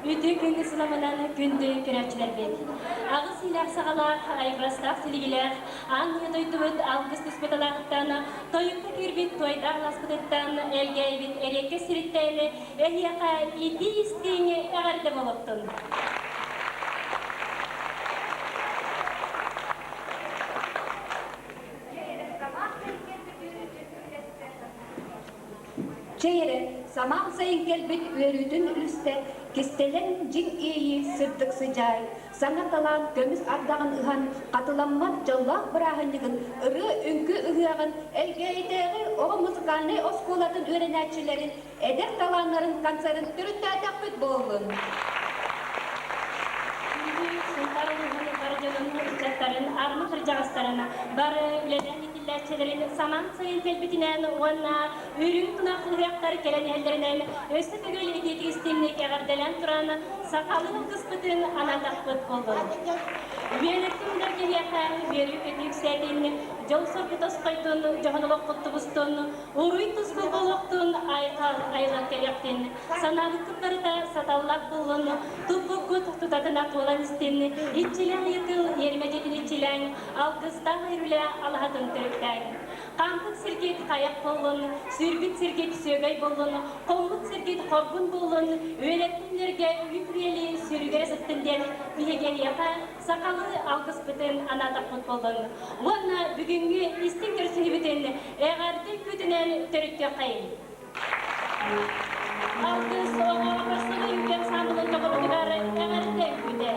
Үтүө күн сыламынан күндү көрөөччүлэрбит! Аҕыс иилээх саҕалаах, айгырастаах силигилээх, аан ийэ дойдубут алгыс түспүт алааһыттан, тойукка киирбит туойдаах алааспытыттан, Элгээйибит эриэккэс сириттэн эһиэхэ итии-истиҥ эҕэрдэ буолуохтун! Чэй эрэ, самаан сайын кэлбит үөрүүтүн үлүстэ, кистэлэҥ дьиҥ иэйии сырдык сыдьаай, саҥа талаан көмүс ардаҕын ыһан, хатыламмат дьоллоох бырааһынньыгын ырыа-үҥкүү ыһыаҕын Элгээйитээҕи оҕо музыкальнай оскуолатын үөрэнээччилэрин эдэр талааннарын концерын төрүттээтэхпит буоллун. Сунтаар улууһун бары дьонун, ыччаттарын, армы кырдьаҕастарын, бары үлэлээн иитиллээччилэрин самаан сайын кэлбитинэн уонна үрүҥ тунах ыһыахтар кэлэн иһэллэринэн өссө төгүл итиитик истиҥник эҕэрдэлээн туран сахалыы алгыспытын анаатахпыт буоллун. Үөнэттэн үлэр киһиэхэ үөрүү-көтүү үксээтин, дьол-соргу тосхойдун, дьоһун олоххут тубустун, Уруй-тускул буолуохтун, айхал айылан кэлиэхтин, санаабыккыт барыта саталлаах буоллун, туппуккут тутатына туолан истин, иччилээх ыйытыл иэримэ дьиэтин иччилээҥ, алгыстаах эрүлэ алаһатын төрүттээҥ. Хаампыт сиргит хайах буоллун, сүүрбүт сиргит сүөгэй буоллун, хоммут сиргит хоргун буоллун, үөрэттиннэргэ үүт үрэли сүүрүгэрэ сыттын диэн биһиги эһиэхэ сахалыы алгыспытын анаатахпыт буоллун. Уонна бүгүҥҥү истиҥ көрсүһүүбүтүн эҕэрдэ үҥкүүтүнэн төрүттүөххэйиҥ. Алгыс оҕо образцовай үҥкүү ансаамбылын тоҕорутугар эҕэрдэ үҥкүүтэ.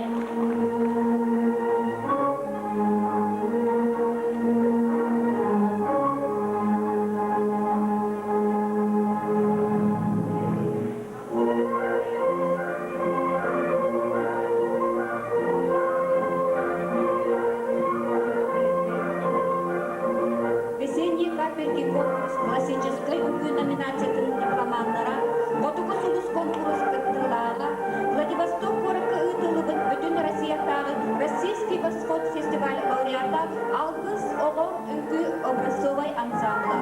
Весенний капельки конкурс классическай үҥкүү номинациятын дипломаннара Хотугу сулус конкурс кыттыылааҕа Владивосток куоракка ыытыллыбыт Бүтүн Россиятааҕы Российский восход фестиваль лауреата Алгыс оҕо үҥкүү образцовай ансамбла.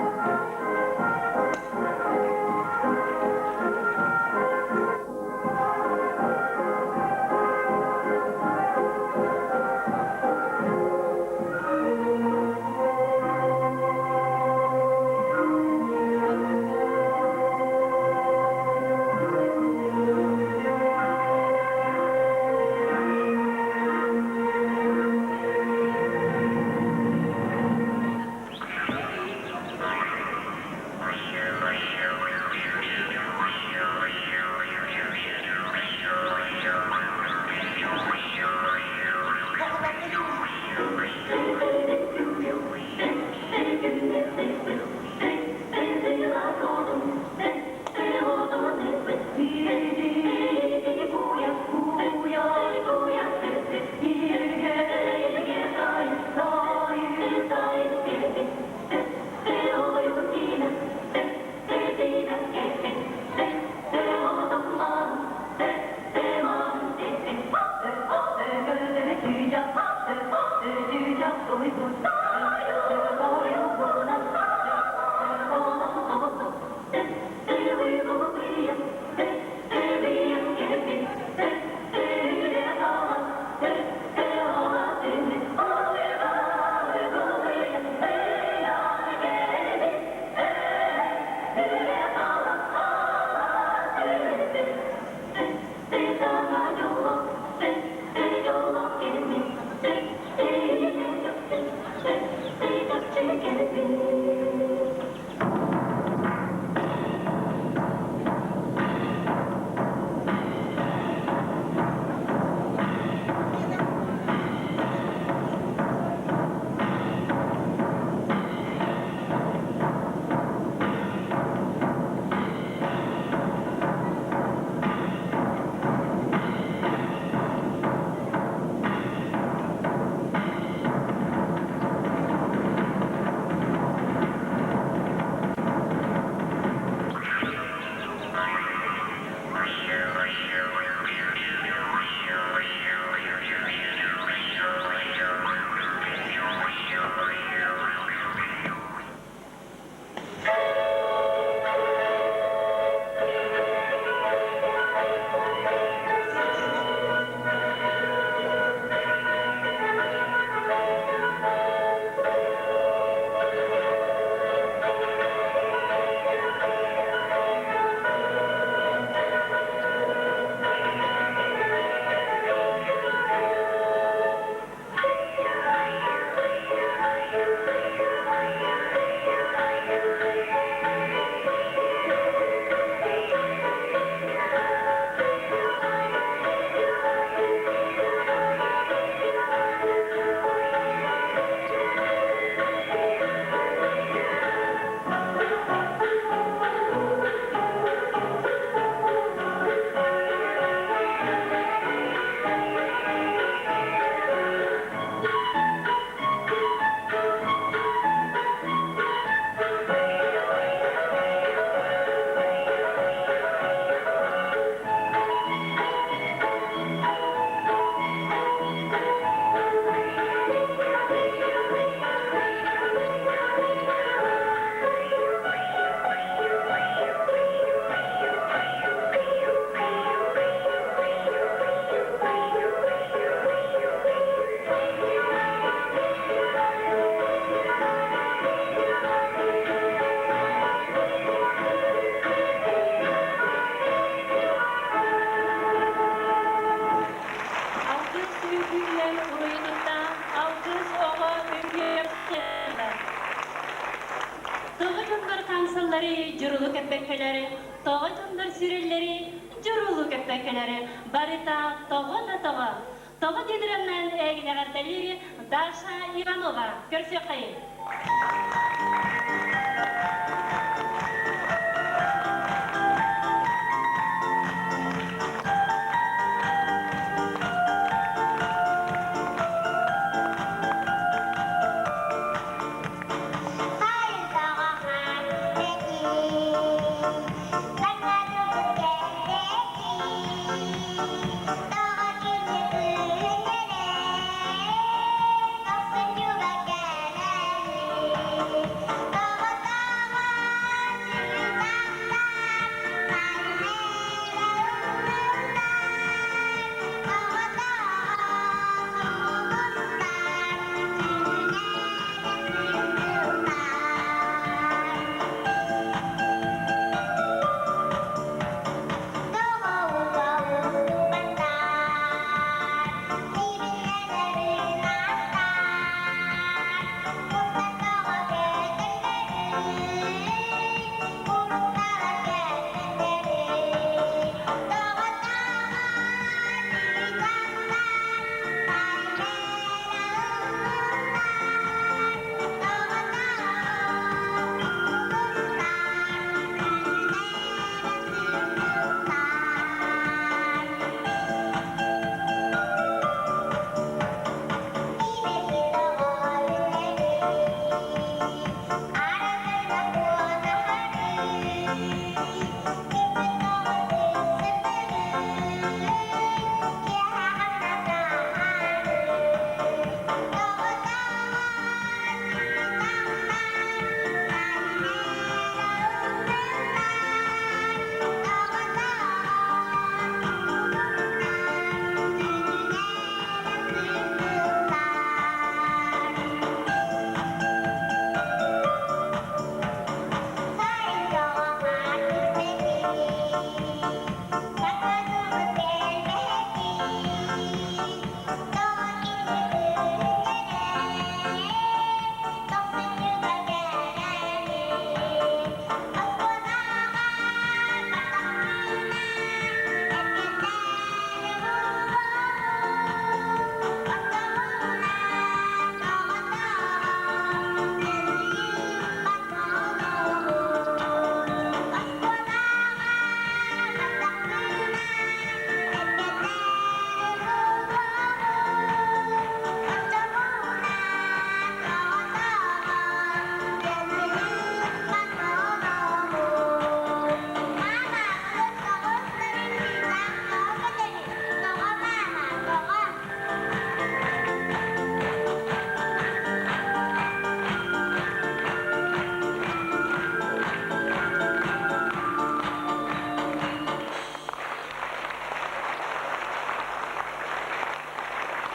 Тоҕо дьоннор сүүрэллэрий, дьоруолуу көппөккөлөрү, барыта тоҕо да тоҕо. Тоҕо диэн ырыаннан эһигини эҕэрдэлиир Даша Иванова. Көрсүөххэйиҥ.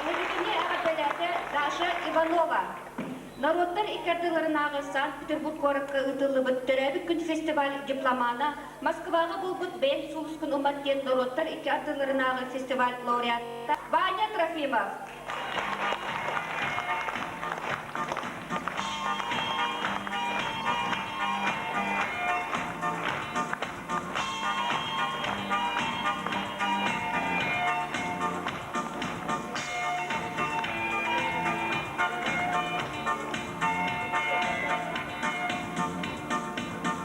Эһигини эҕэрдэлээтэ Даша Иванова. Норуоттар икки ардыларынааҕы Санкт-Петербург куоракка ыытыллыбыт Төрөөбүт күн фестиваль дипломана Москваҕа буолбут Бэйэҥ сулускун умат диэн норуоттар икки ардыларынааҕы фестиваль лауреата Ваня Трофимов.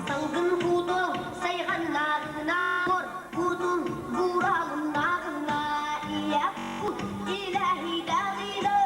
Салгын кутун сайҕаннааҕына, кутун бууралыннааҕына, ийэ кут илэһидэҕинэ.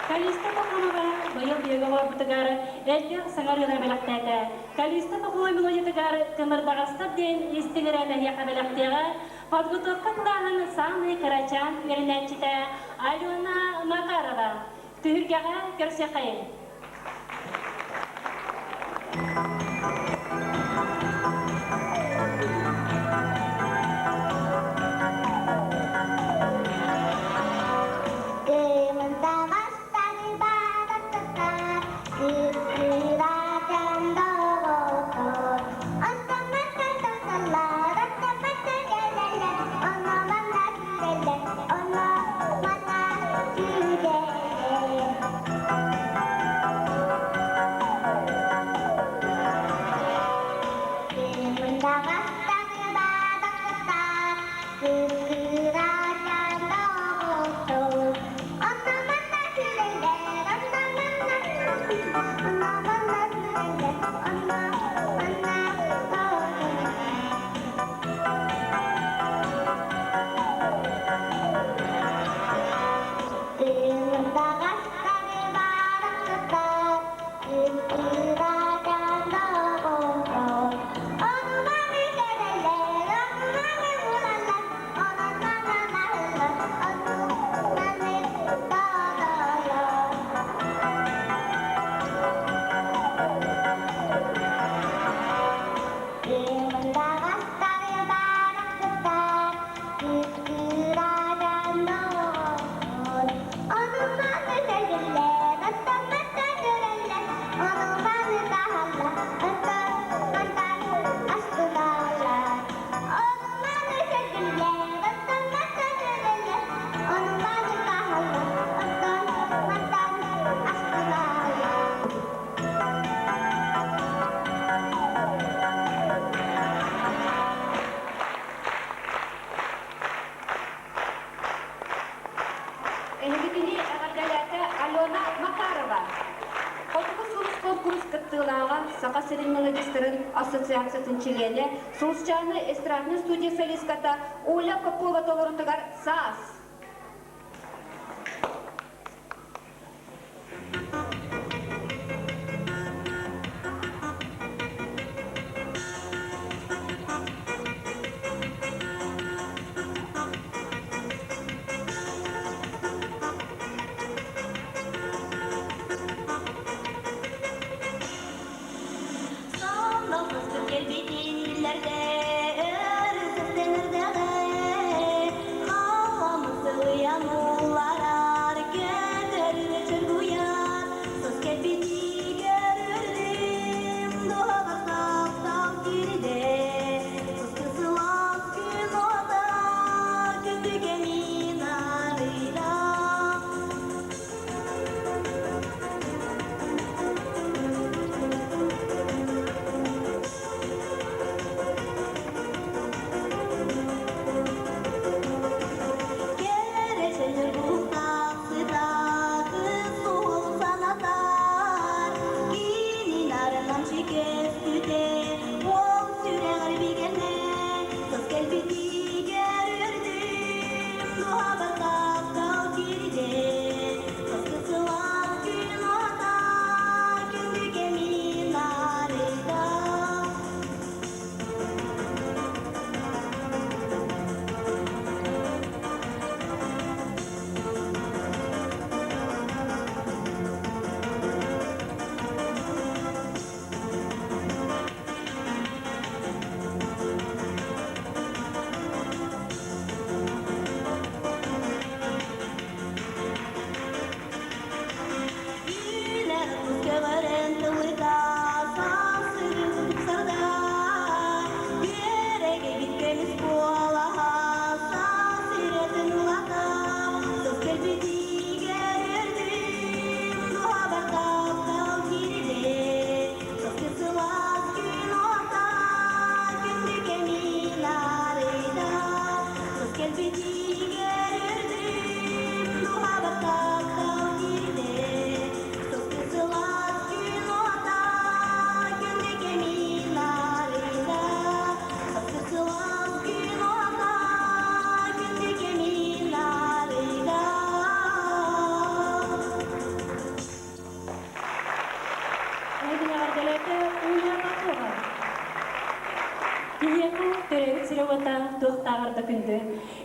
Калиста Пахомова быйыл биһиги оҕолорбутугар элбэх саҥа ырыалары бэлэхтээтэ. Калиста Пахомова мелодиятыгар Кымырдаҕастар диэн истиҥ ырыаны эһиэхэ бэлэхтиэҕэ. Подготовка кылааһын саамай кырачаан үөрэнээччитэ Алена Макарова. Түһүлгэҕэ көрсүөххэйиҥ. Эһигитини эҕэрдэлээтэ Алена Макарова. Хотугу сулус куонкурус кыттыылааҕа, Саха сирин мелодистарын ассоциациятын чилиэнэ, Сулусчааны эстраднай студия солистката Оля Попова толорутугар «Саас». Сонно кэлбитиллэрдэ өр сыстыҥырдаҕы халамыс.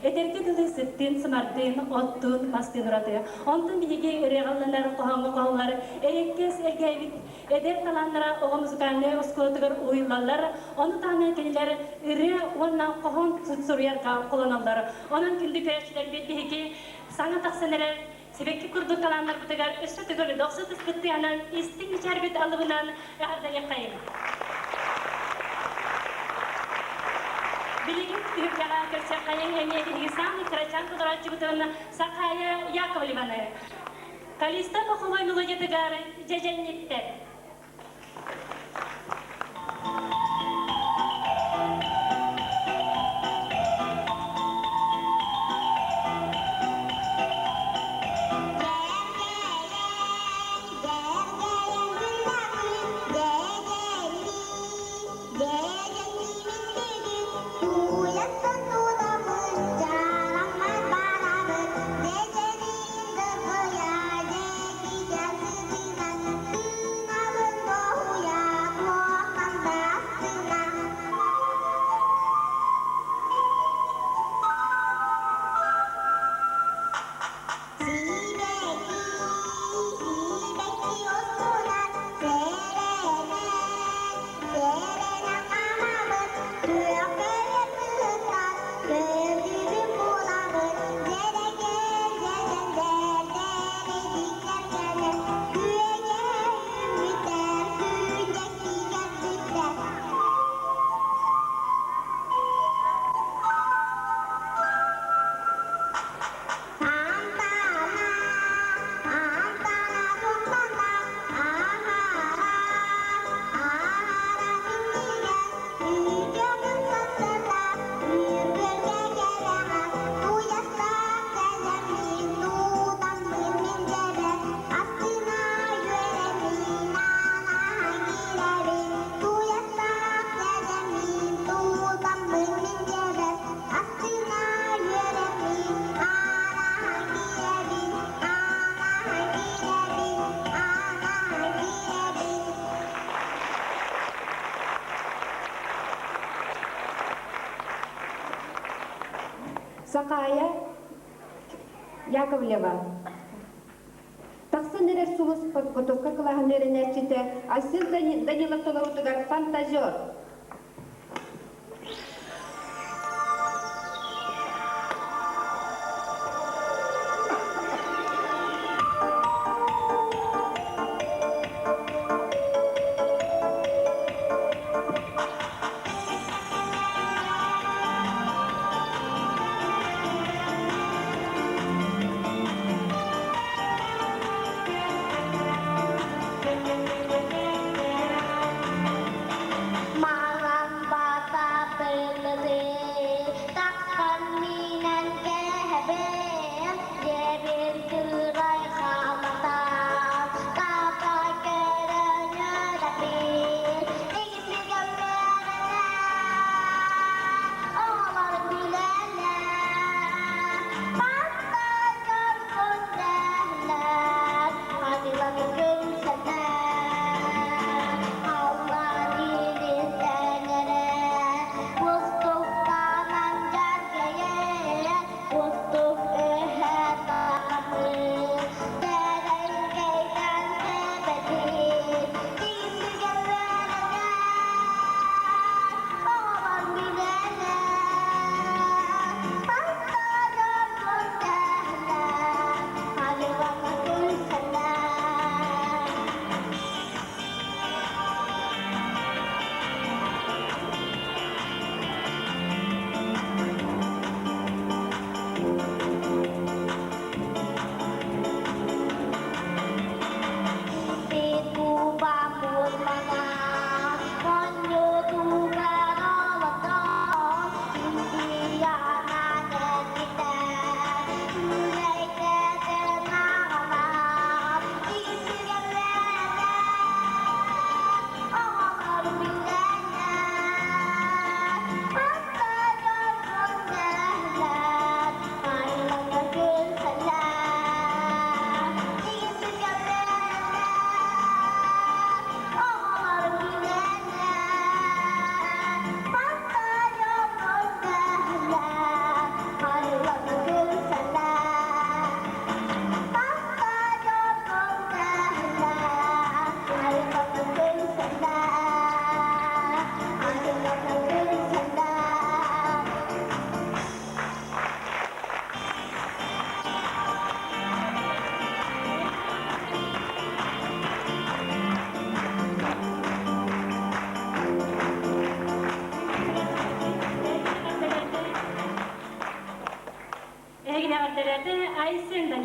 Этэргэ дылы сыттыын-сымардыын, оттуун-мастыын ураты. Онтон биһиги ырыаҕалланар хоһооҥҥо хоһуллар эриэккэс элгээбит эдэр талааннара оҕо музыкальнай оскуолатыгар уһуйуллаллар, ону таһынан кинилэр ырыа уонна хоһоон суруйарга холоноллор. Онон күндү көрөөччүлэрбит биһиги саҥа тахсан эрэр сибэкки курдук талааннарбытыгар өссө төгүл дохсун ыспыттыанан истиҥ мичээрбит алыбынан эҕэрдэлиэххэйиҥ. Билигин түһүлгэҕэ көрсөххэйиҥ эмиэ биһиги саамай кырачаан толорооччубутун Сахая Яковлеваны. Калиста Паховой мелодиятыгар дьэдьэнньиттэр. Сахаайа Яковлева. Тахсан эрэр сулус подготовка кылааһын үөрэнээччитэ Айсен Данилов толоруутугар фантазер.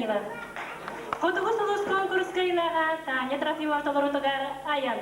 Гаврильева. Хотугу сулус конкурс кыайыылааҕа Таня Трофимова толоруутугар айан.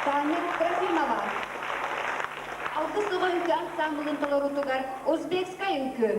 Таня Трофимова. Алгыс оҕо үҥкүү ансаамбылын толоруутугар узбекскай үҥкүү.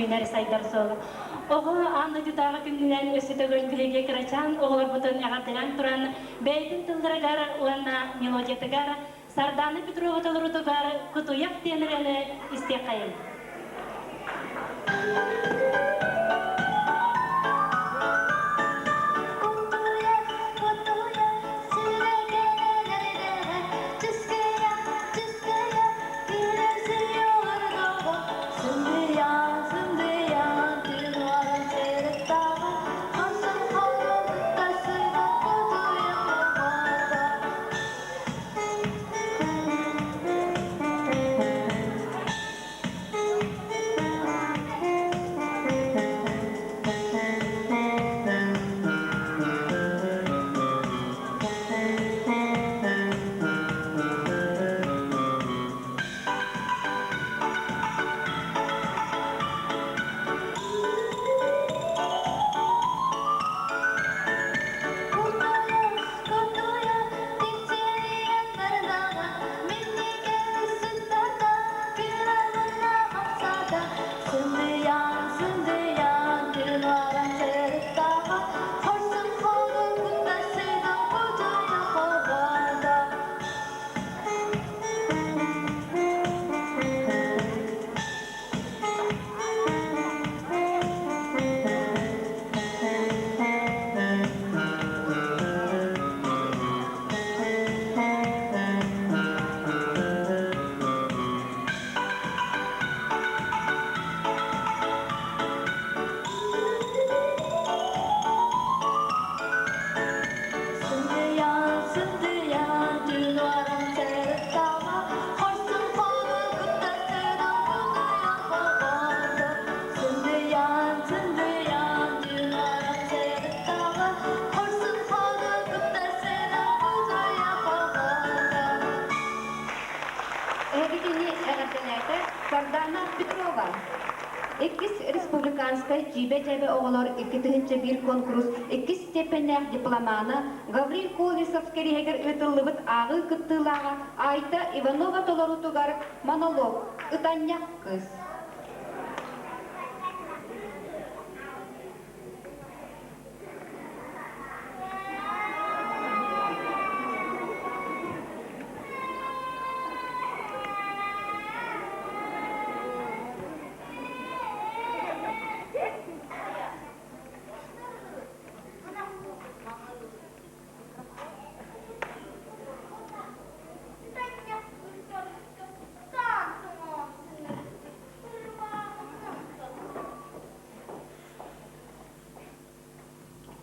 үүнэр-сайдар суол. Оҕо аан дойдутааҕы күнүнэн өссө төгүл биһиги кырачаан оҕолорбутун эҕэрдэлээн туран, бэйэтин тылларыгар уонна мелодиятыгар Сардаана Петрова толоруутугар «Кутуйах» диэн ырыаны истиэххэйиҥ. Эһигитини эҕэрдэлээтэ Сардаана Петрова. Иккис республиканскай дьиибэ-дьээбэ оҕолор 2001 куонкурус иккис степеннээх дипломана Гаврил Колесов кэриэһигэр ыытыллыбыт ааҕыы кыттыылааҕа Айта Иванова толоруутугар монолог «Ытанньах кыыс».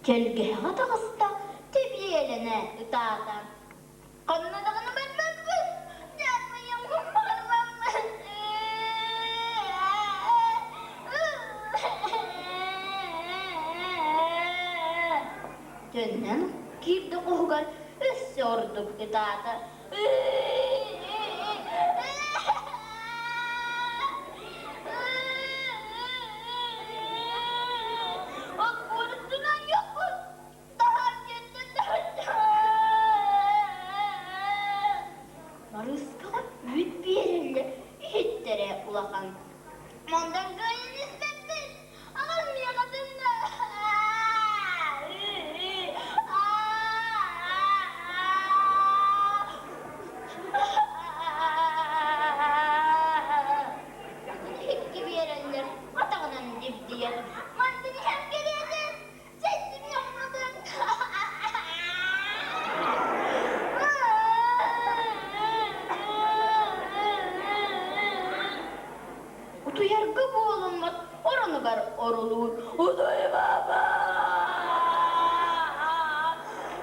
Тэлгэһэҕэ таҕыста, тэбиэлэнэ ытаата. Ханна даҕаны барбаппын, дьаарбайыаммын баҕарбаппын. Төннөн киирдэ хоһугар өссө ордук ытаата. Марыыскаҕа үүт биэрэллэр, иһиттэрэ улахан. Мандан кыайан испэппин, аҕам миэхэ Икки биэрэллэр, атаҕынан дибдийэр. Мантан иһэн кэриэтин, сэттим яппытын. Утуйарга буолуммат оронугар орулуур. Утуй баба!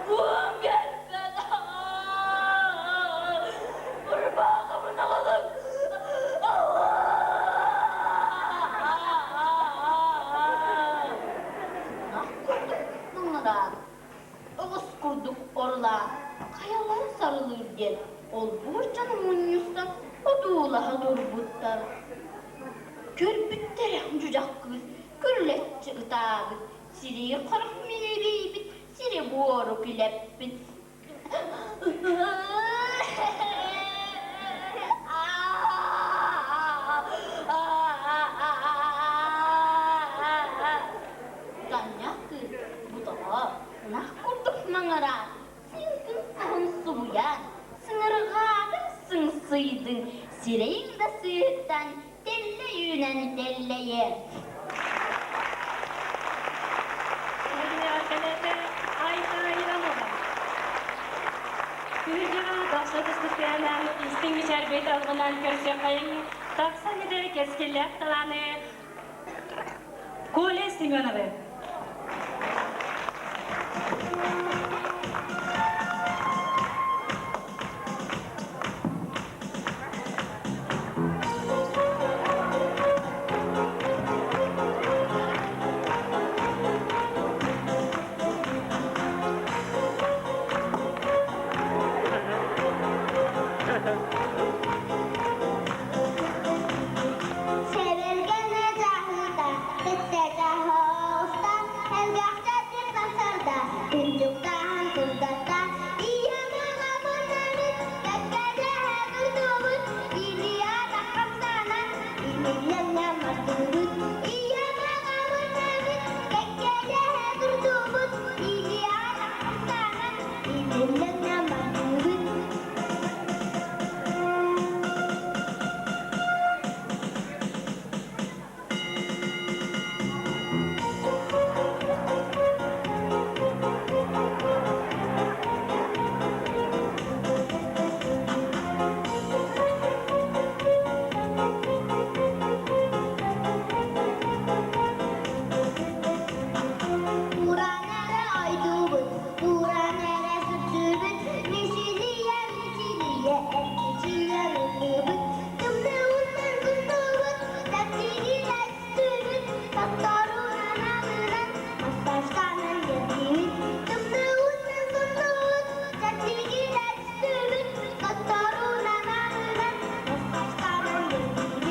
Буом кэлбэт! Ырбаахыбын аҕалыҥ! Ынах курдук муҥураан, оҕус курдук орулаан, хайалара сарылыыр диэн олбуор дьону мунньустан одуулаһа турбуттар. Көрбүттэрэ дьудьах кыыс күрүлэччи ытаабыт, сирии харах милибийбит, сири-буору күлэппит. Тоҕо ынах курдук маҥыраан, сыыҥкын сыһын субуйан, сыҥырҕаатыҥ сыҥсыйдыҥ, сирэйиҥ да сыыһыттан тэллэй үүнэн тэллэйэ. Эһигини Айта Иванова. Күһүргэҕэ тахса түспүттэринэн истиҥ мичээрбит алгынан көрсүөххэйиҥ, тахсан этэр кэскиллээх талааны Коля Семеновы. Сэбэргэнэ дьаһыыта, кытта дьаһоҕуста, элбэхтэ тахсарда, күндүктаһан курдатта, ийэм аҕабын эбит, кэккэлэһэ турдубут, Илья хамсанан, имиллэҥҥэ мардыбыт, ийэм аҕабын эбит, кэккэлэһэ турдубут, Илья хамсанан, имиллэҥҥэ мардыбыт. Уран эрэ ойдубут, уран эрэ сүрдүүбүт, мичилийэ, мичилийэ, мичилийэ ыллыыбыт, тымныыбынан куттуубут, тэпсигилэстүүбүт, топторунан алынан, масташтанан кэллибит, тымныыбынан куттуубут, тэпсигилэстүүбүт, топторунан алынан, масташтанан кэллибит.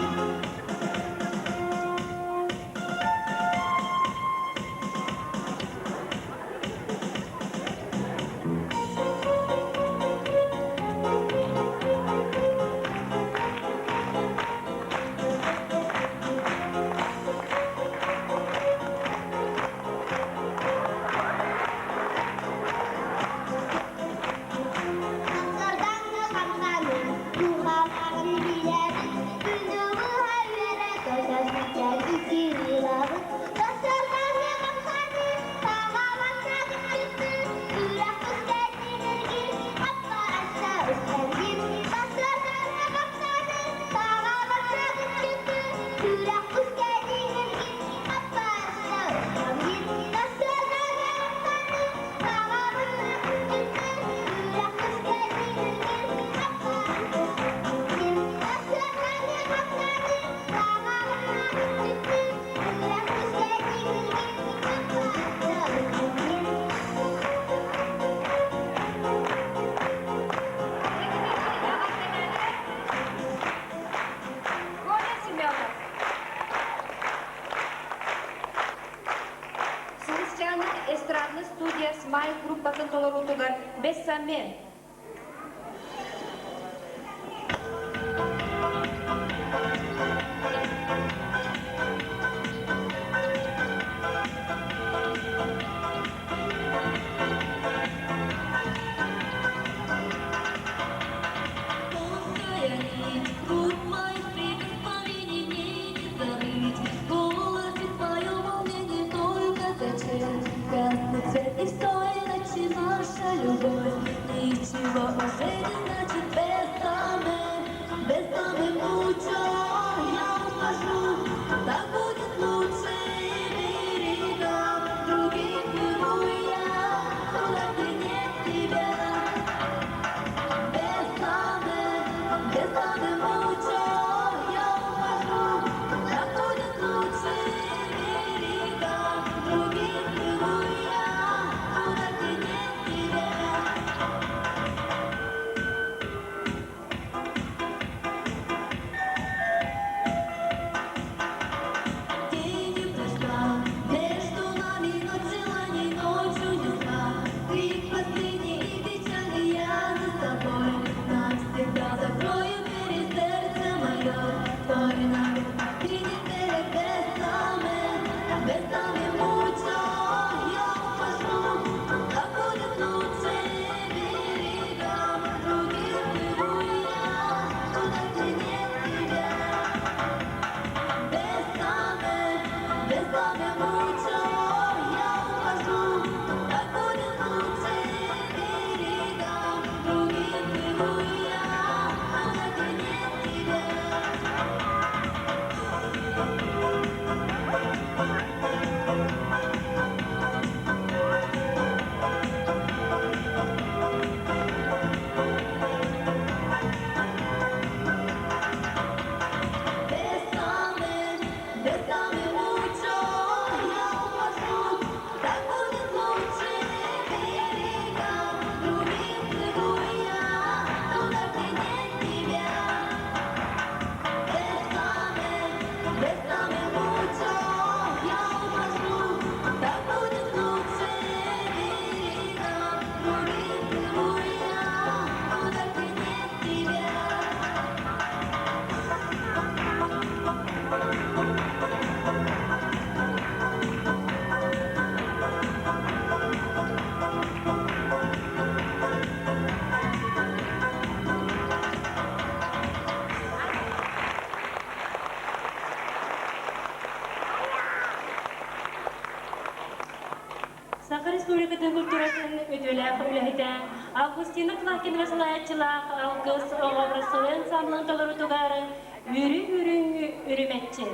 Хамсардаҥҥа хамсаанын, дууһалааҕын билэбит, күнү быһа үөрэ көтө сылдьар иккириилабыт. Сарсыардаҥҥа хамсаанын, саҕаланна кыттыы, үрэх күскэтинэргин, аппа асса үстэргин. Сарсыардаҥҥа хамсаанын, саҕаланна кыттыы, үрэх күскэтинэргин, аппа асса үстэргин. Сарсыардаҥҥа хамсаанын, саҕаланна кыттыы, үрэх күскэтинэргин, аппа асса үстэргин. Сарсыардаҥҥа хамсаанын, саҕаланна кыттыы, үрэх күскэтинэргин, аппа асса үстэргин. Коля Семенов. Сулусчаана эстрадный студия Смайл группатын толоруутугар Бессамен. Тонкая нить, круг моих прикосновений мне не забыть. Колотит твое волнение только зачем? Гаснет свет и все иначе наша любовь. Ничего уже не значит бésame, bésame mucho. Саха Республикатын культуратын үтүөлээх үлэһитэ Августина Плакинова салайааччылаах Алгыс оҕо образцовай ансамблын толорутугар Үөрүү-үрүҥ үрүмэччи.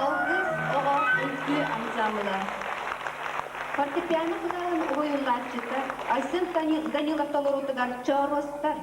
Алгыс оҕо үҥкүү ансаамбыла. Фортепиано кылааһын уһуйуллааччыта Айсен Данилов толоруутугар чооруостар.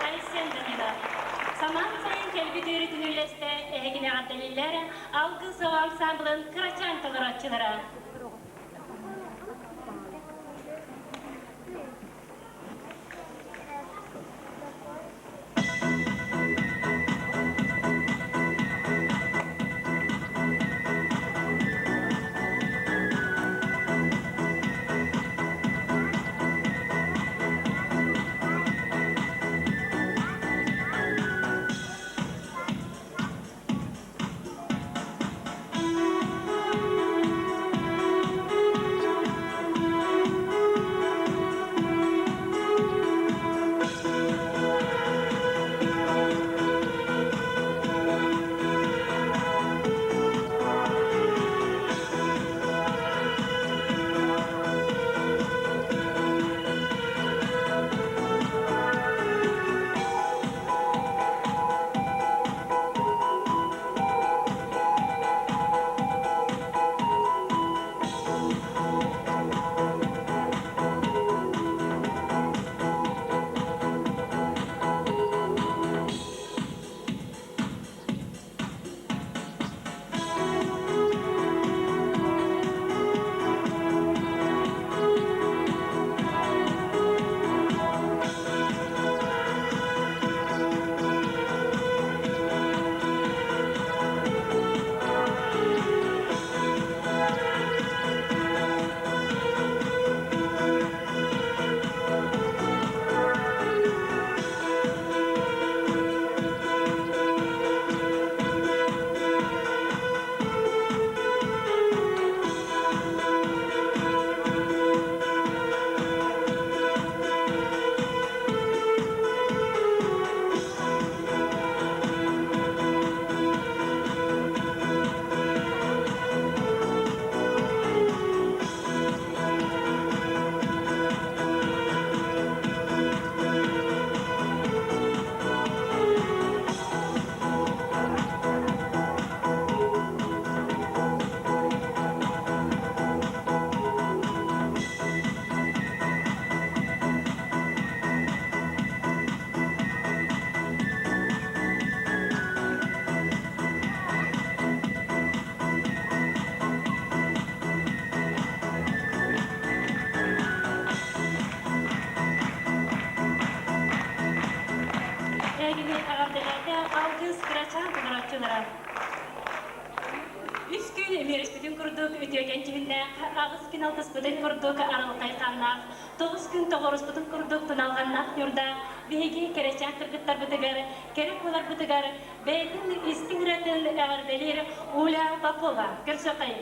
Айсен Данилов. Самаан сайын кэлбит үөрүүтүн үллэстэ эһигини эҕэрдэлииллэр Алгыс оҕо ансамблын кырачаан толорооччулара. Эһигини эҕэрдэлээтэ Алгыс кырачаан толорооччулара. Үс күн үөрүспүтүн курдук үтүөкэн дьүһүннээх, аҕыс күн алтыспытын курдук арылхай хааннаах, тоҕус күн тоҕоруспутун курдук туналҕаннаах ньурдаах биһиги кэрэчээн кыргыттарбытыгар, кэрэ куоларбытыгар бэйэтин истиҥ ырыатын эҕэрдэлиир Уля Попова. Көрсүөххэйиҥ!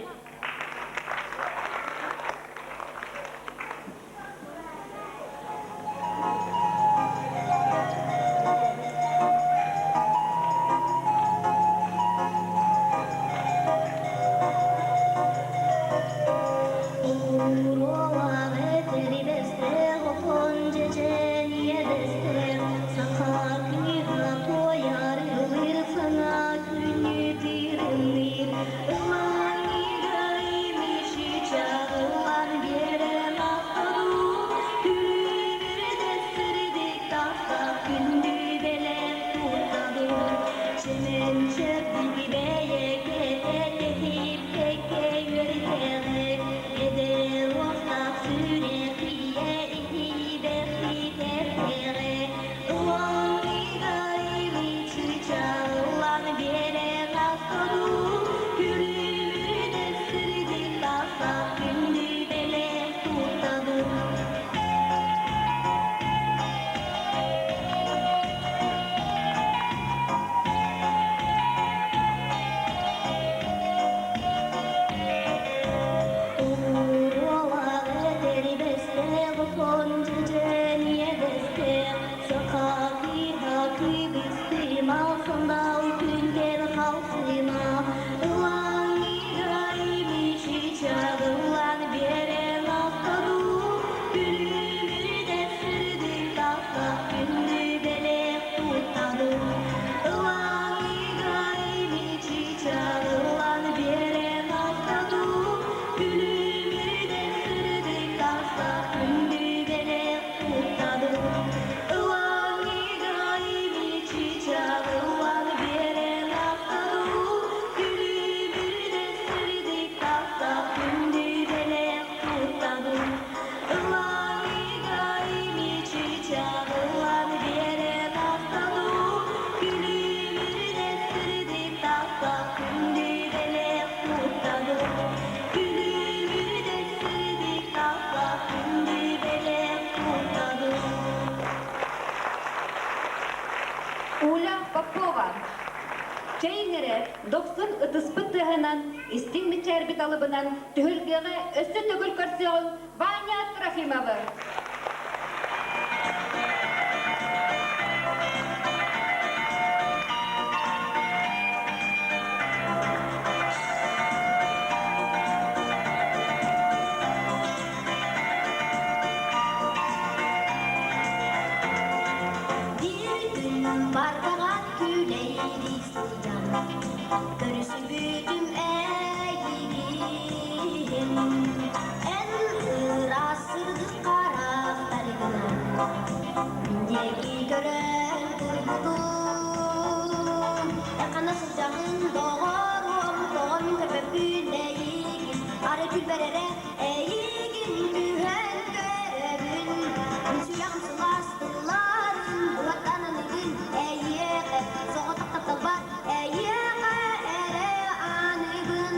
Уля Попова. Чэйиҥ эрэ, дохсун ытыспыт тыаһынан, истиҥ мичээрбит алыбынан түһүлгэҕэ өссө төгүл көрсүөҕүҥ Ваня Трофимовы. Биир күн бардаҕа күлэйдии сылдьан көрүсүбүтүм эйигин. Эн ыраас сырдык харахтаргынан мин диэки көрөн турбутум. Хана сылдьаҕын доҕоруом, тоҕо мин көрбөппүн эйигин, арай күлбэр эрэ эйигин түһэн көрөбүн. Мин сүрэҕим сылаас тылларын уһаттан аныгын эйиэхэ, соҕотох тапталбар эйиэхэ эрэ аныгын.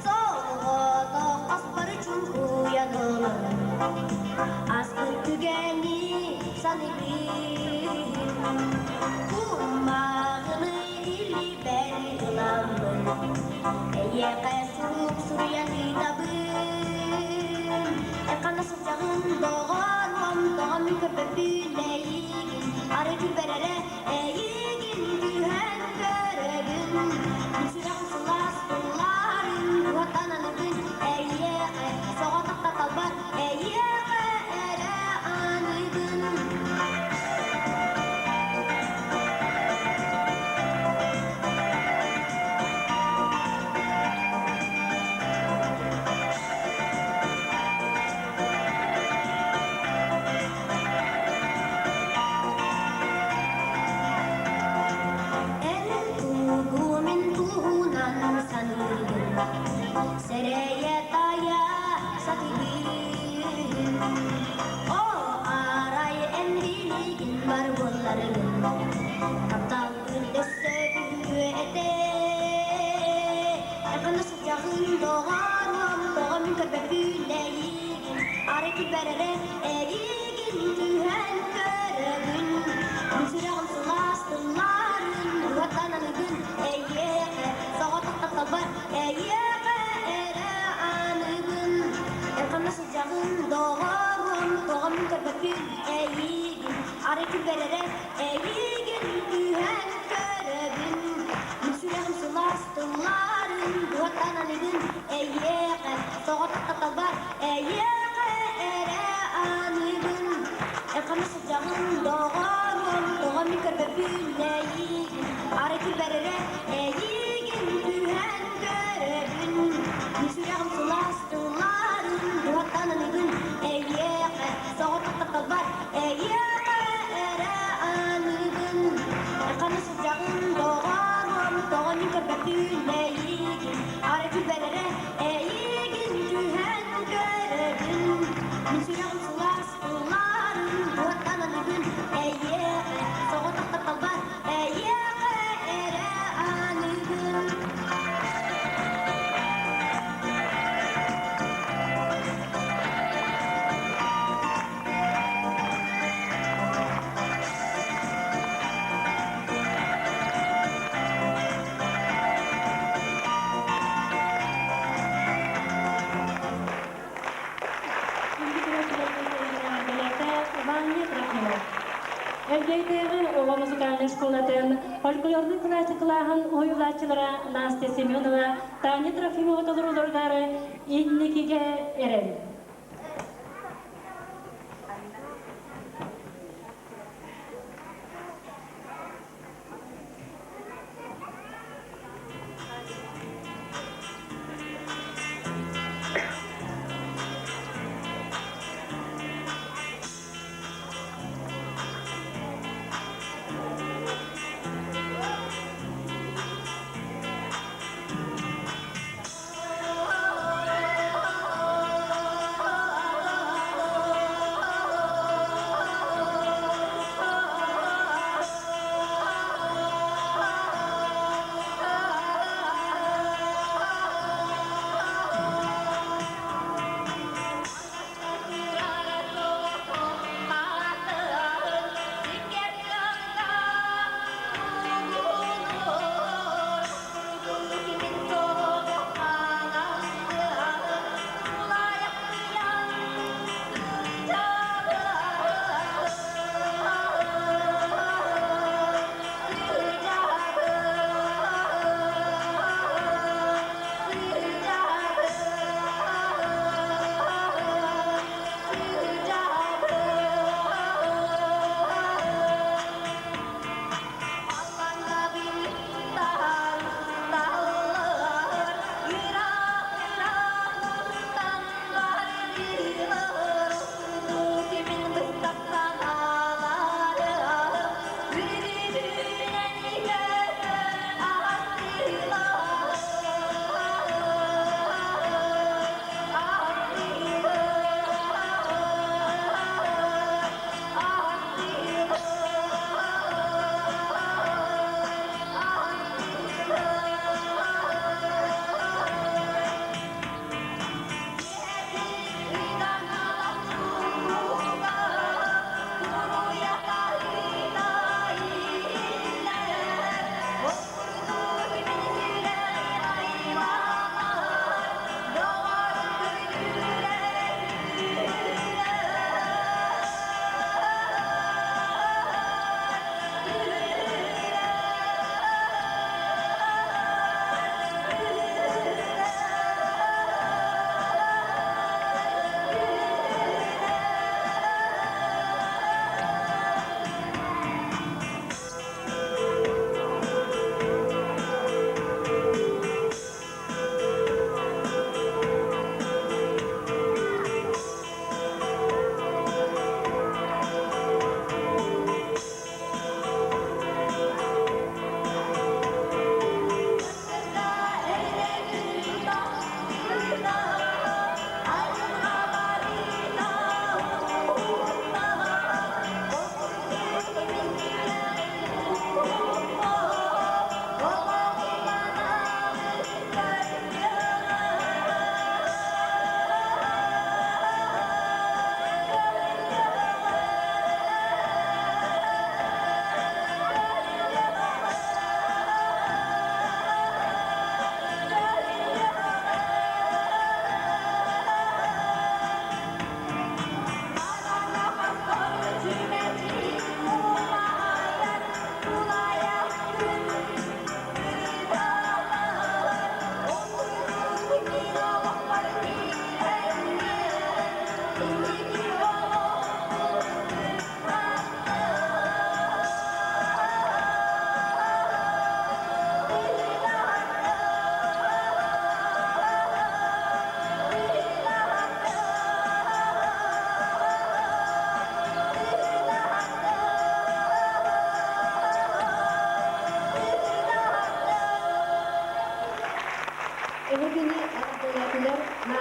Соҕотох аспар чуҥкуйан олорон, ааспыт түгэни саныыбын. Кумааҕыны илиибэр ыламмын, эйиэхэ сурук суруйан ыытабын. Ханна сылдьаҕын, доҕоруом, тоҕо мин көрбөппүн эйигин, арай күлбэр эрэ эйигин түһэн көрөбүн. Мин сүрэҕим сылаас тулларын, уоттан аныгын эйиэхэ, соҕотох тапталбар эйиэхэ эрэ аныгын. Эн тугу мин туһунан саныыргын Сэрэйэ тайа сатыыбын О, арай эн билигин бар буолларгын. Тапталбын өссө күүһүө этэ. Ханна сылдьаҕын доҕоруом, тоҕо мин көрбөппүн эйигин, Арай килбэр эрэ эйигин түһэн көрөбүн. Мин сүрэҕим сылаас тылларын уһатан аныгын эйиэхэ, соҕотох тапталбар эйиэхэ эрэ аныыбын. Эн ханна сылдьаҕын доҕоруом, тоҕо мин көрбөппүн эйигин, Арай килбэр эрэ Эйигин түһэн көрөбүн, мин сүрэҕим сылаас тылларын дуоттан аныгын эйиэхэ, соҕотох тапталбар эйиэхэ эрэ аныыбын. Эн ханна сылдьаҕын, доҕоруом, тоҕо мин көрбөппүн эйигин, арай күлбэр эрэ эйигин түһэн көрөбүн. Мин сүрэҕим сылаас тылларын дуоттан аныгын эйиэхэ, соҕотох тапталбар эйиэхэ эрэ аныыбын. Ханна сылдьаҕын, доҕоруом, тоҕо мин көрбөппүн эйигин, арай күлбэр эрэ эйигин түһэн көрөбүн. Мин сүрэҕим сылаас тылларын уоттан аныыбын эйиэхэ, соҕотох тапталбар эйиэхэ эрэ аныыбын. Ваня Трофимов. Элгээйдээҕи оҕо музыкальнай школатын фольклорнай кылааһын уһуйулааччылара Настя Семенова, Таня Трофимова толорууларыгар инникигэ эрэл.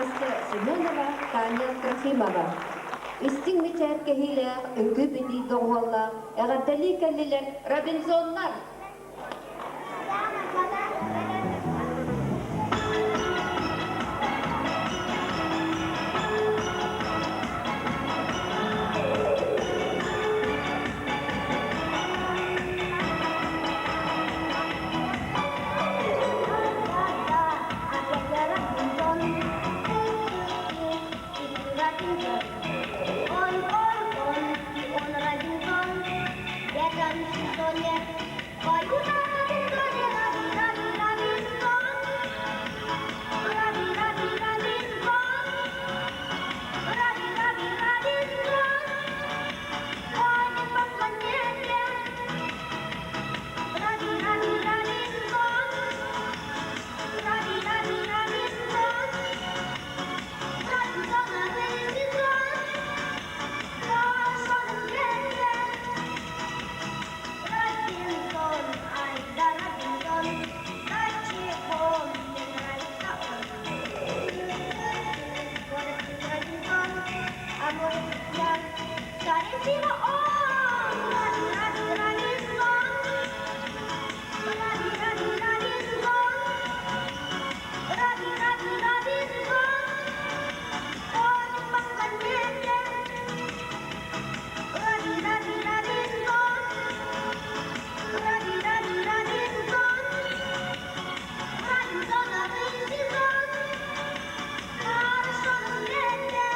Настя Семенова, Таня Трофимова. Истиҥ мичээр кэһиилээх, үҥкүү-битии доҕуһуоллаах эҕэрдэлии кэллилэр Робинзоннар! Он, он, он, и он Робинзон, в этом сезоне пою на Робинзоне, Раби, Раби, Робинзон, Раби, Раби, Робинзон, Раби, Раби, Робинзон, ходит по планете. Раби, Раби, Робинзон, Раби, Раби, Робинзон, Робинзон, Робинзон, хорошо на свете. Робинзон, ай да Робинзон, да чего мне нравится он. Может быть, Робинзон, а может быть, я, скорее всего, он. Раби, Раби, Робинзон, Раби, Раби, Робинзон, Раби, Раби, Робинзон, ходит по планете. Раби, Раби, Робинзон, Раби, Раби, Робинзон, Робинзон, Робинзон, хорошо на свете.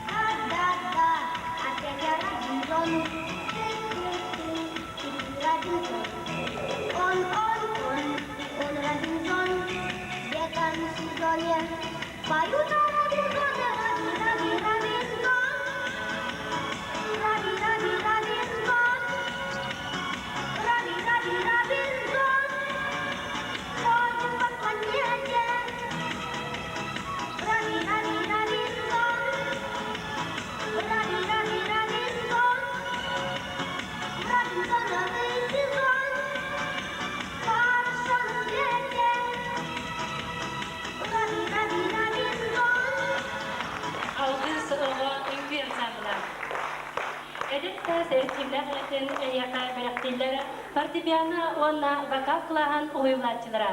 Да, да, да, опять я Робинзон, ты, ты, ты, ты, ты Робинзон. Он, он, он, и он Робинзон, в этом сезоне пою на Робинзоне, Раби, Раби, Робинзон, Раби, Раби, Робинзон, Раби, Раби, Робинзон, ходит по планете. Раби, Раби, Робинзон, Раби, Раби, Робинзон, Робинзон, Робинзон, хорошо на свете. Раби, Раби, Робинзон. Алгыс оҕо үҥкүү ансамбла. Эдэр саас эрчимнээх үлэтин эйиэхэ бэлэхтииллэр фортепиано уонна вокал кылааһын уһуйулааччылара.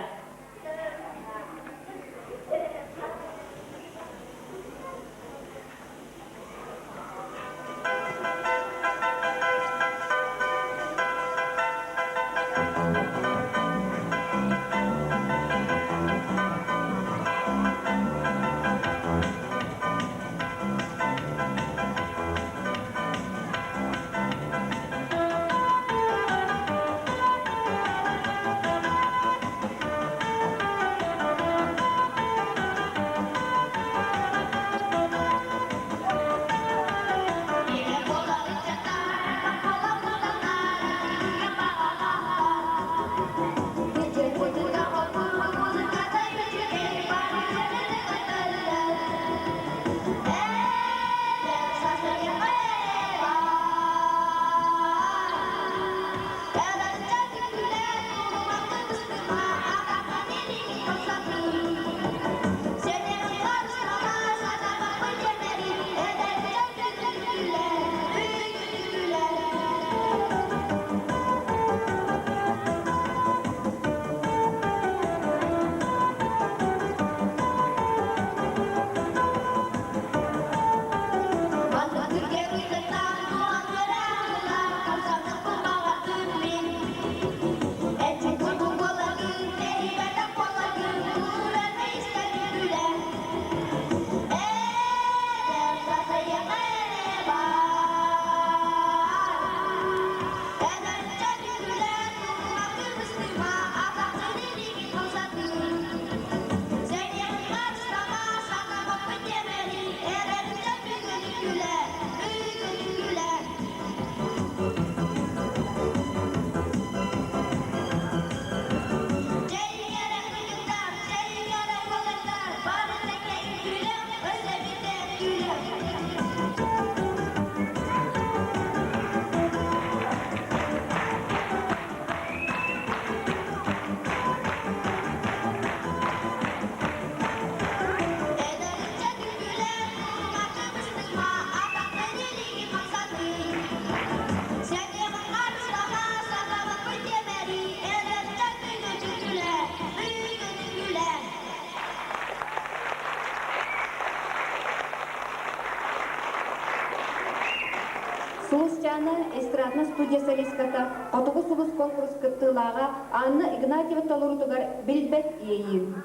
эстраднай студия солистката, Хотугу сулус конкурс кыттыылааҕа Анна Игнатьева толоруутугар «Билбэт иэйиим».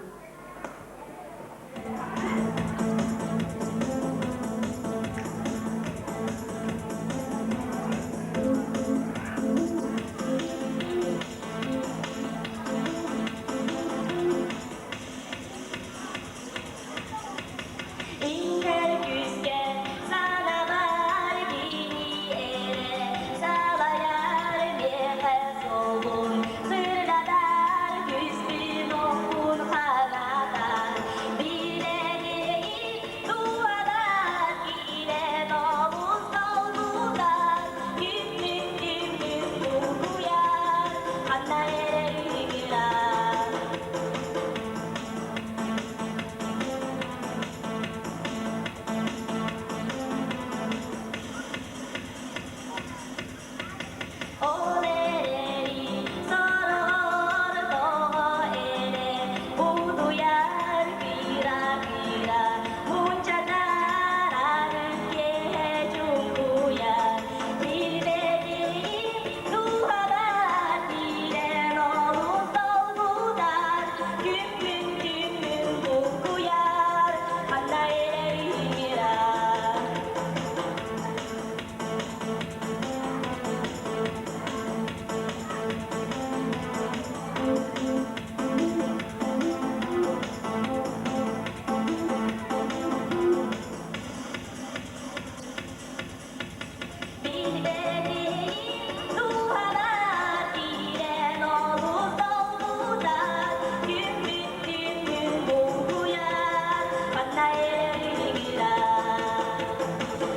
Иҥэр күүскэ санабар кини эрэ салайар миэхэ суолун сырдатар күүспүн оххун ханатар билэниин туһалар киирэн олус долгутар күммүн күммүн булгуйар ханна эрэ ыҥырар. Ол эрээри сороҕор тоҕо эрэ утуйар кыра-кыра мунчанар арыт киэһэ чуҥкуйар билбэтим дууһабар киирэн олус долгутар күммүн күммүн булкуйар ханна эрэ ыҥырар. Билбэтим дууһалар киирэн олус долгутар күммүт күммүн булгуйар ханна эрэ ыҥырар.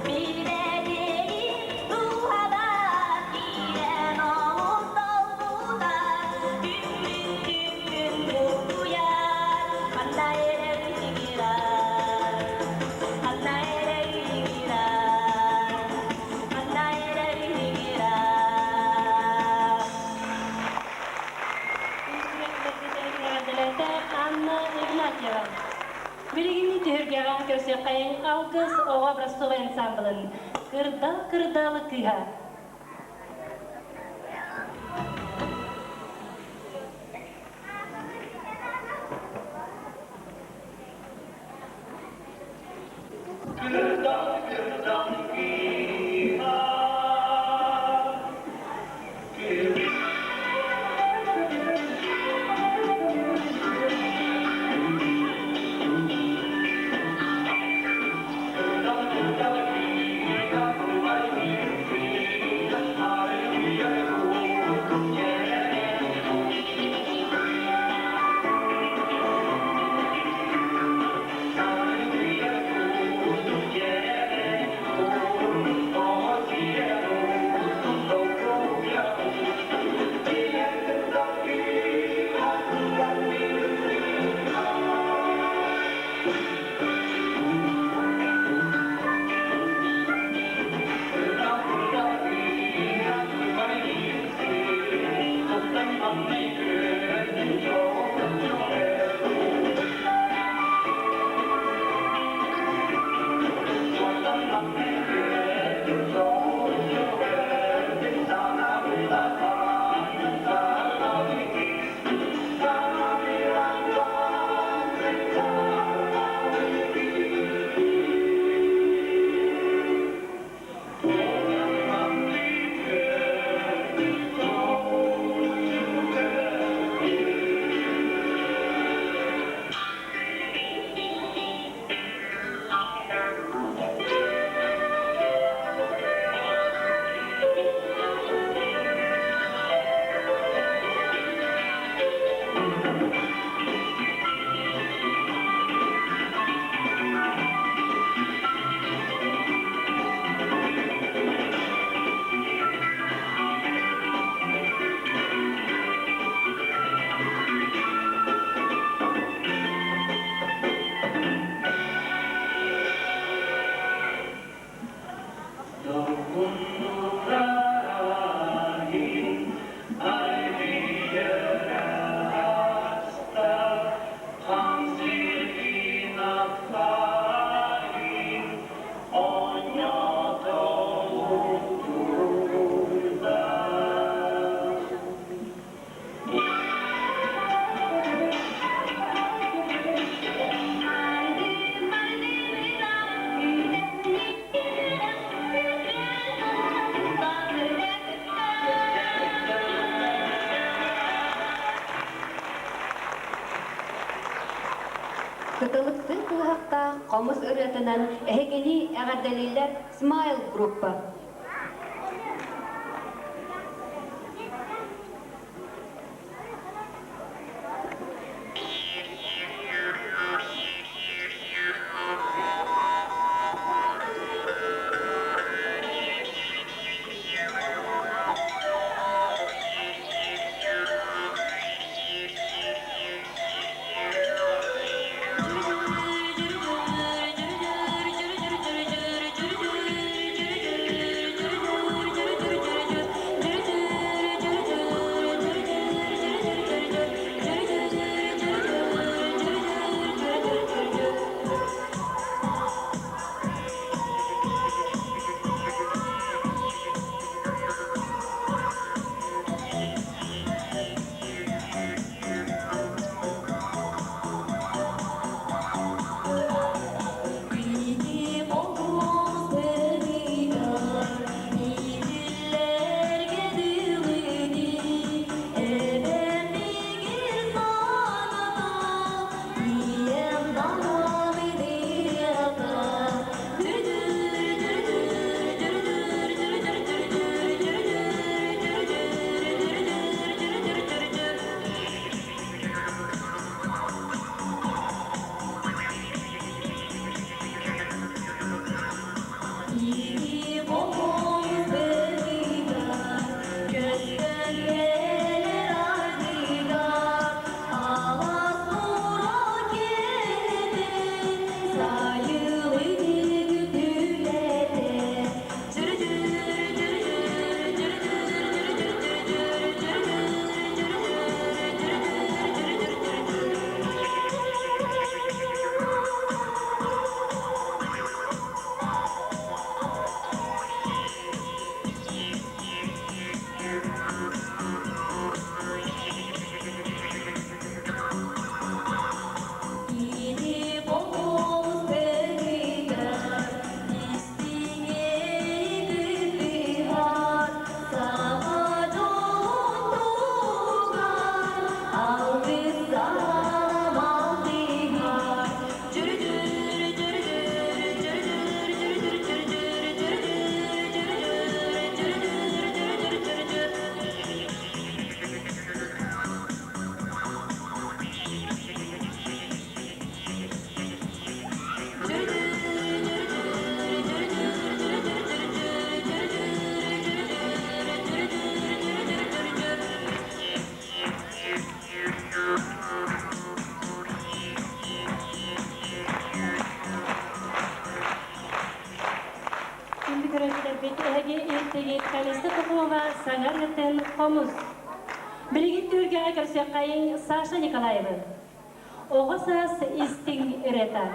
Билбэтим дууһалар киирэн олус долгутар күммүт күммүн булгуйар ханна эрэ ыҥырар. Ханна эрэ ыҥырар. Анна Игнатьева. Билигин түһүлгэҕэ көрсүөххэйиҥ Алгыс оҕо образцовай ансамблын Кырдал кырдал кыыһа. Кырдал кырдал кыыһа. Кыталыктыы кылыһахтаах хомус ырыатынан эһигини эҕэрдэлииллэр Смайл группа. Күндү көрөөччүлэрбит, эһиги иртигит Калиста Попова саҥа ырыатын «Хомус». Билигин түһүлгэҕэ көрсүөххэйиҥ Саша Николаевы. Оҕо саас истиҥ ырыата.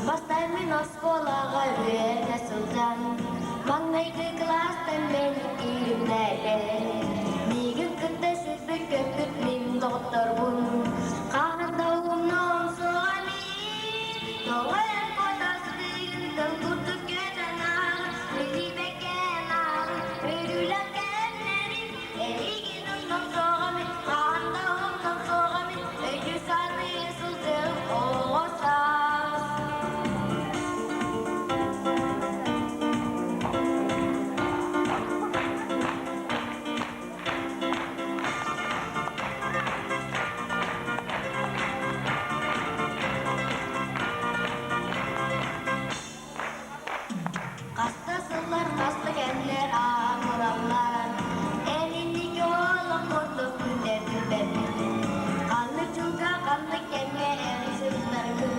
Бастан мин оскуолаҕа үөрэнэ сылдьан, маҥнайгы кылаастан мин ииринэлэ. Миигин кытта сүрбүт-көппүт мин доҕотторбун, хаһан да умнуом суоҕа мин. Тоҕо эн куотастыгын тыл курдук көтөн ааҕын, билбэккэ ааҕын, өрүүлэх кэмнэрим. Эйигин умнуом суоҕа мин, хаһан да умнуом суоҕа мин, өйдүү-саныы сылдьыам оҕо саас. Хаста сыллар, хаста кэмнэр аамыраллар, эн инники олох курдук күннэр билбэппин. Ханнык дьылга, ханнык кэмҥэ эн сылларгын,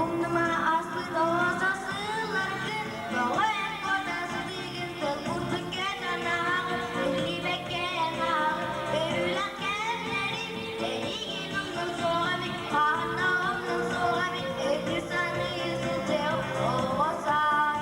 умнума ааспыт оҕо сылларгын, тоҕо эн куота сытыгын тыл курдук көтөн ааҕын, биллибэккэ эн ааҕын, өрүүлэх кэмнэрин, эйигин умнуом суоҕа мин, хаһан да умнуом суоҕа мин, өйдүү саныы сылдьыам оҕо саас.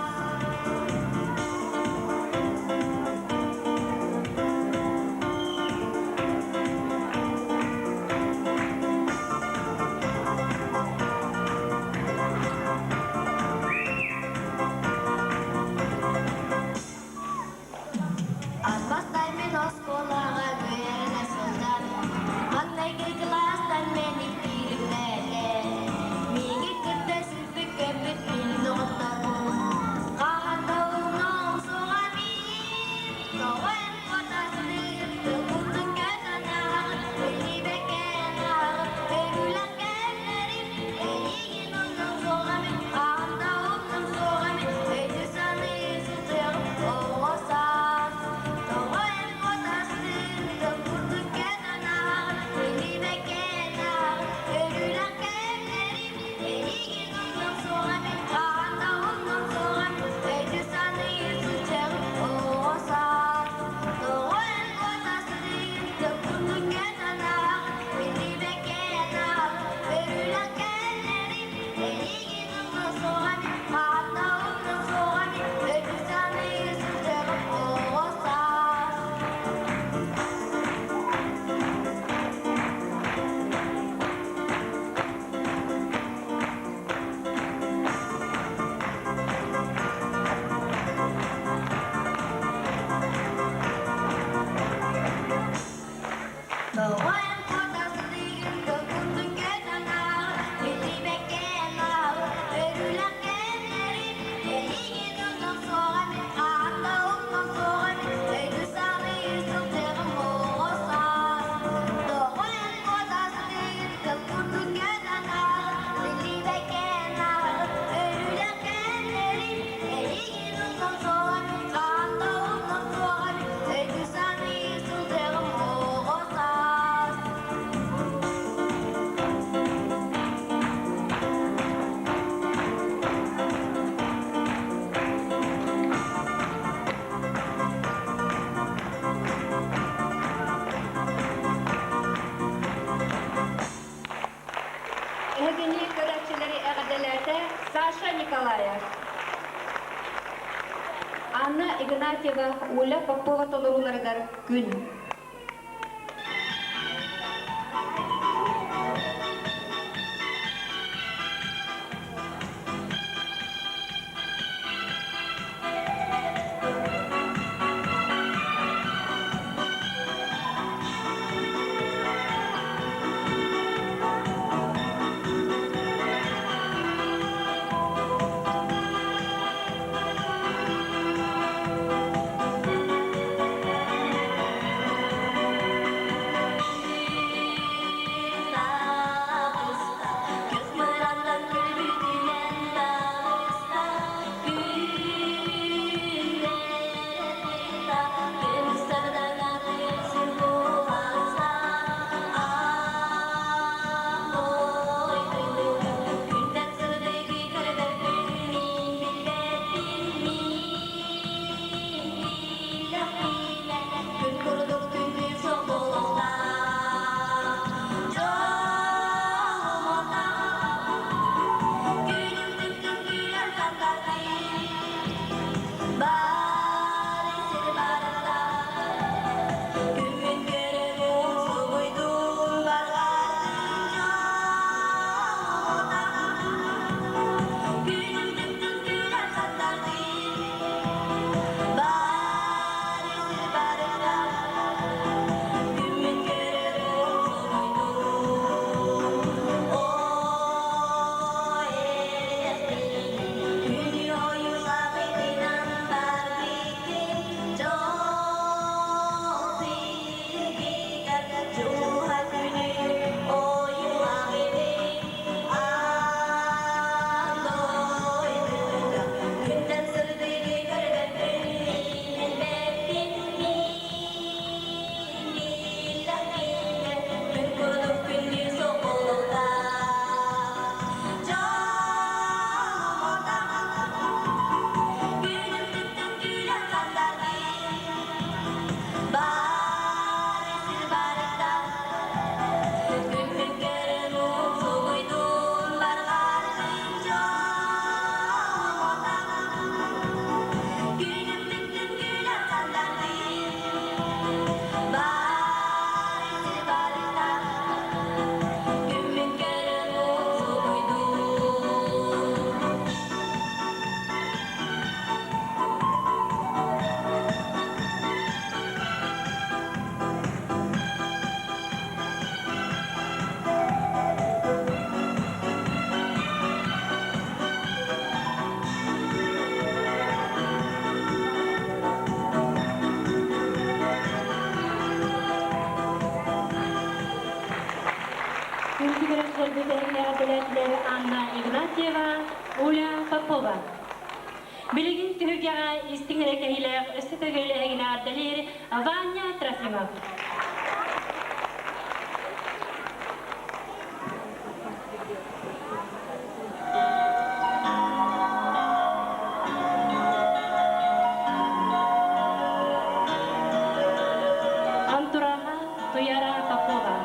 Анна Игнатьева, Уля Попова толорууларыгар Күн. Күндү көрөөччүлэрбит эһигини Анна Игнатьева, Уля Попова. Билигин түһүлгэҕэ истиҥ эрэ кэһиилээх өссө төгүл эһигини эҕэрдэлиир Ваня Трофимов. Антураха Туяра Попова.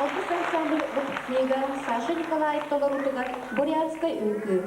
Алгыс ансамбль выпускнига Саша Николаев толоруутугар Бурятскай үҥкүү.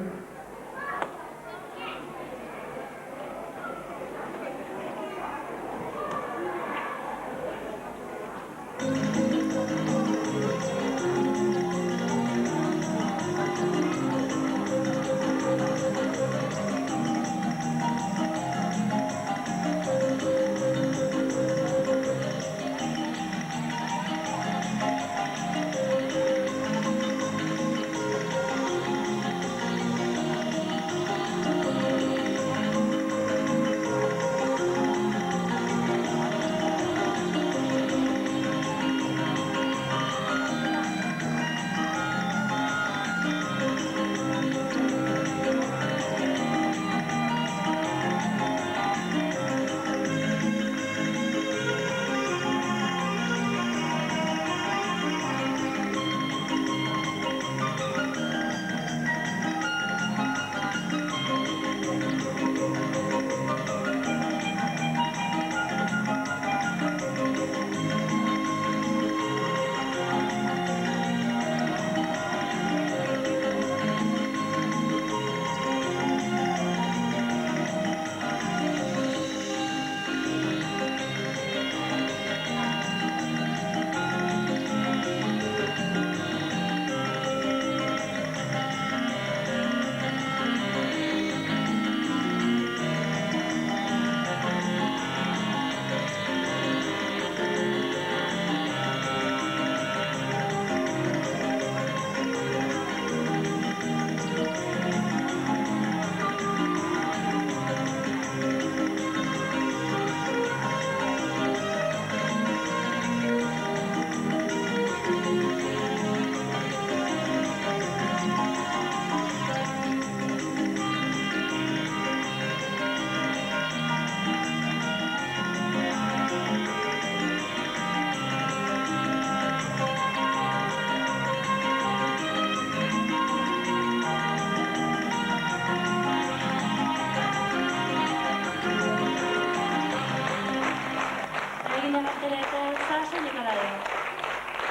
Эйигин эҕэрдэлээтэ Саша Николаев.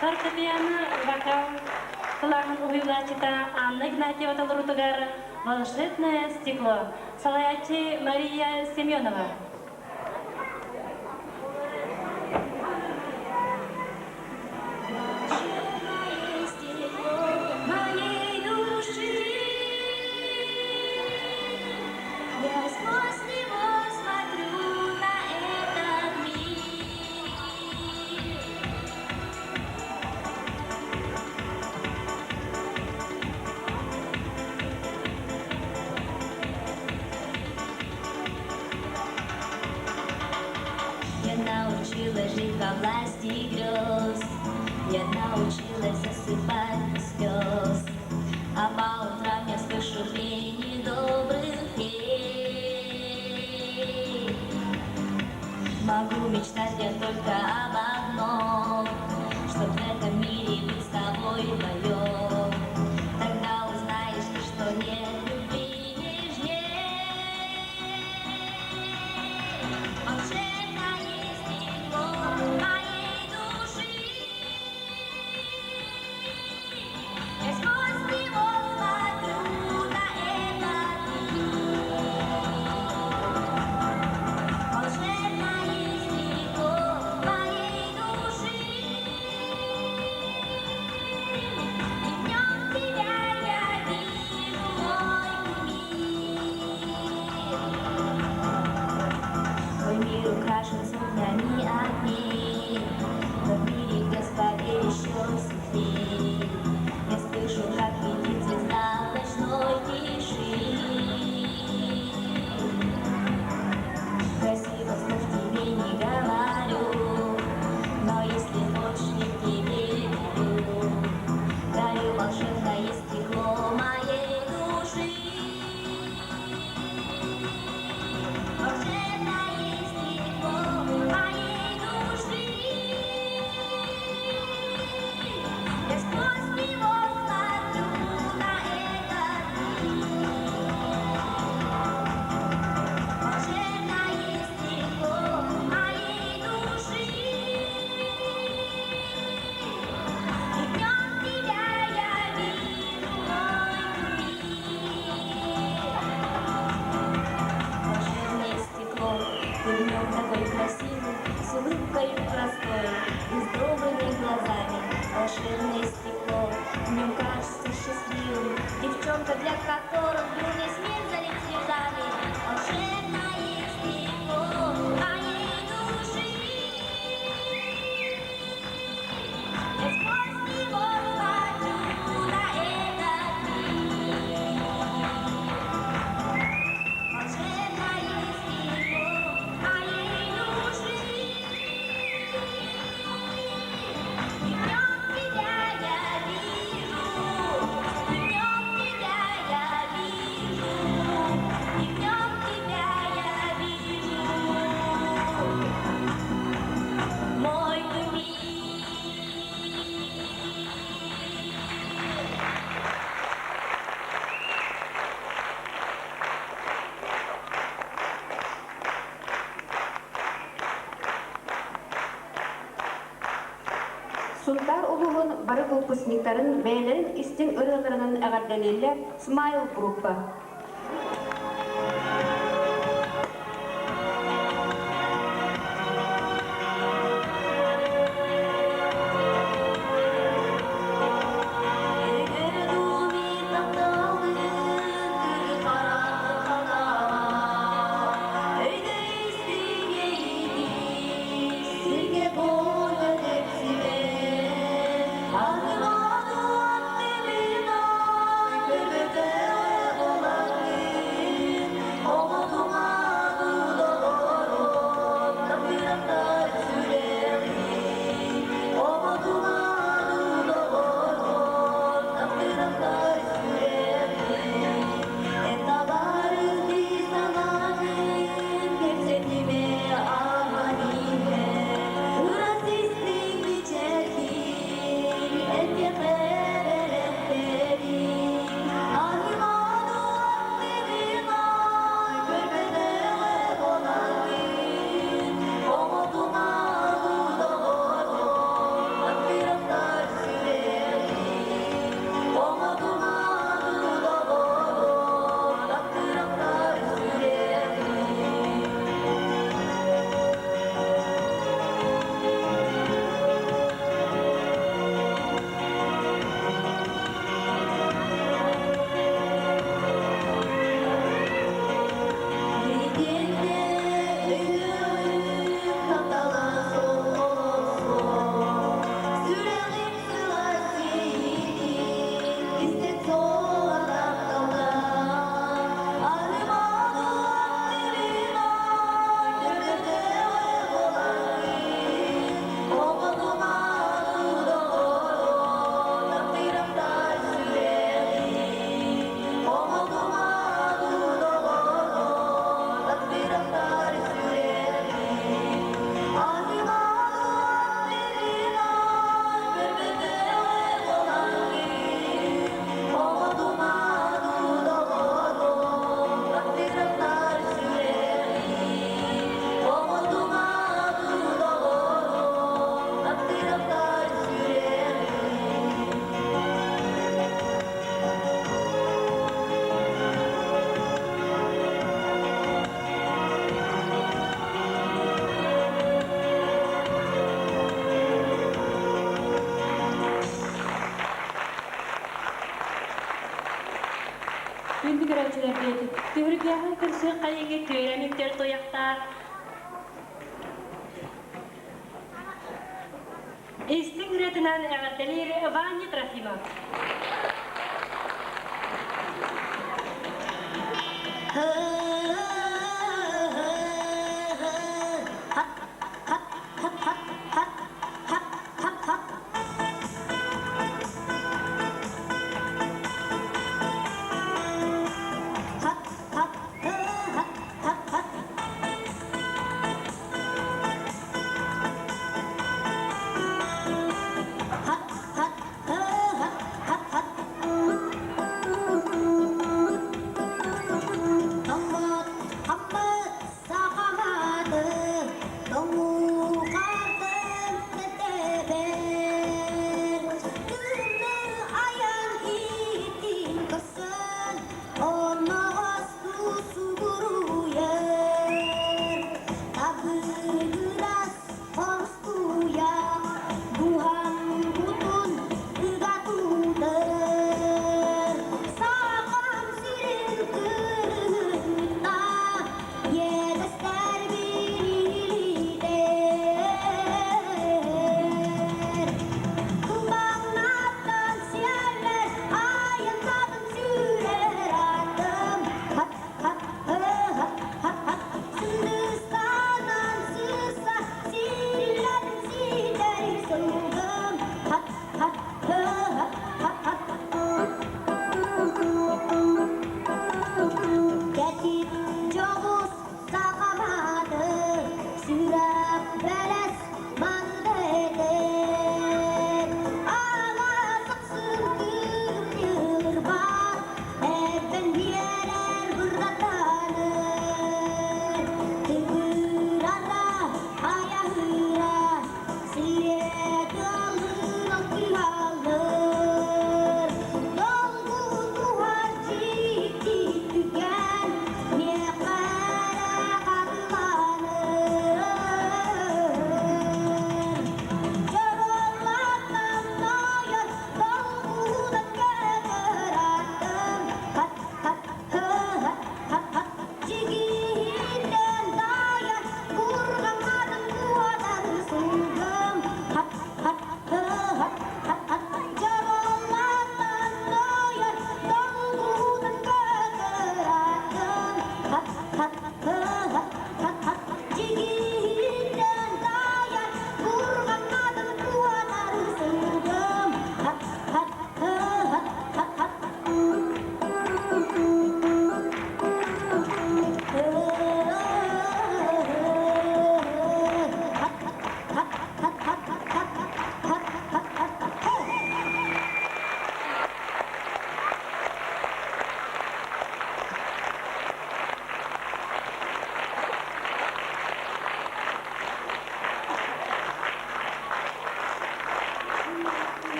Фортепиано, вокал кылааһын уһуйулааччыта Анна Игнатьева толоруутугар «Волшебное стекло» салайааччы Мария Семенова. Волшебное стекло моей души, Я сквозь него смотрю на этот мир. Я научилась жить во власти грез, Я научилась засыпать без слез, А по утрам я слышу пение добрых фей. Могу мечтать я только об одном, Чтоб в этом мире быть с тобой вдвоем. Тогда узнаешь ты, что нет любви нежней. Волшебное стекло моей души. Волшебное стекло. В нем кажется счастливым девчонка, для которых был весь мир залит слезами. Волшебное стекло моей души. Я сквозь него смотрю на этот мир. Волшебное стекло моей души. И в нем тебя я вижу, и в нем тебя я вижу, и в нем тебя я вижу. Мой кумир. Сунтаар улууһун бары выпускниктарын бэйэлэрин истиҥ ырыаларынан эҕэрдэлииллэр Смайл группа. Күндү көрөөччүлэрбит, түһүлгэҕэ көрсүөх хайыҥы түөрэниктэр туйахтаах Истиҥ ырыатынан эҕэрдэлиир Ваня Трофимов.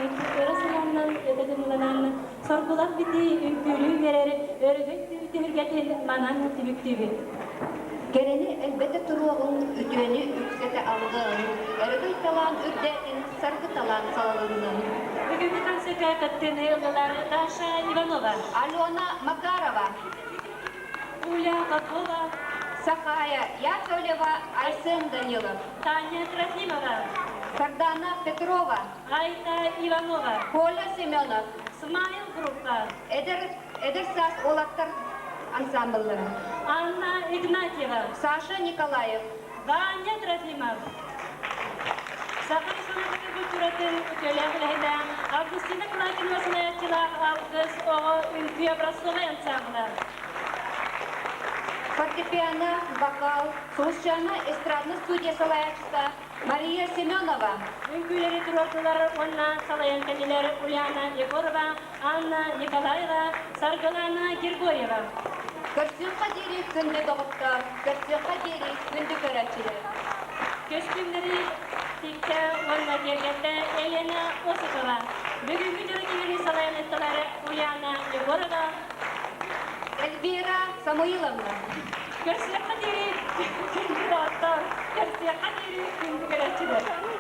түмүк өрө санааннан ытыгымланан, соргулах бити үҥкүүлүү үөрэр өрөгөй түһүлгэтин манан түмүктүүбүт. Кэрэни элбэтэ туруоҕуҥ, үтүөнү үксэтэ алгыаҥ, өрөгөй талаан үрдээтин, саргы талаан салалыннын. Бүгүҥҥү концерка кыттыыны ыллылар Даша Иванова, Алена Макарова, Уля Попова, Сахая Яковлева, Айсен Данилов, Таня Трофимова, Сардана Петрова, Айта Иванова, Коля Семенов, Смайл группа, Эдэр, эдэр саас уолаттар ансамбллара, Анна Игнатьева, Саша Николаев, Ваня Трофимов. Саха Республикатын культуратын үтүөлээх үлэһитэ Августина Кулакинова салайааччылаах Алгыс оҕо үҥкүү образцовай ансамбла. Фортепиано, вокал, Сулусчана эстрадный студия салайааччыта Мария Семенова. Үҥкүүлэри туруордулар уонна салайан кэллилэр Ульяна Егорова, Анна Николаева, Саргылана Григорьева. Көрсүөххэ диэри күндү доҕоттор, көрсүөххэ диэри күндү көрөөччүлэр. Көстүүмнэри тиккэ уонна киэргэттэ Елена Осипова. Бүгүҥҥү дьоро киһини салайан ыттылар Ульяна Егорова. Эльвира Самуиловна. Көрсүөххэ диэри күндү доҕоттор, көрсүөххэ диэри күндү көрөөччүлэр.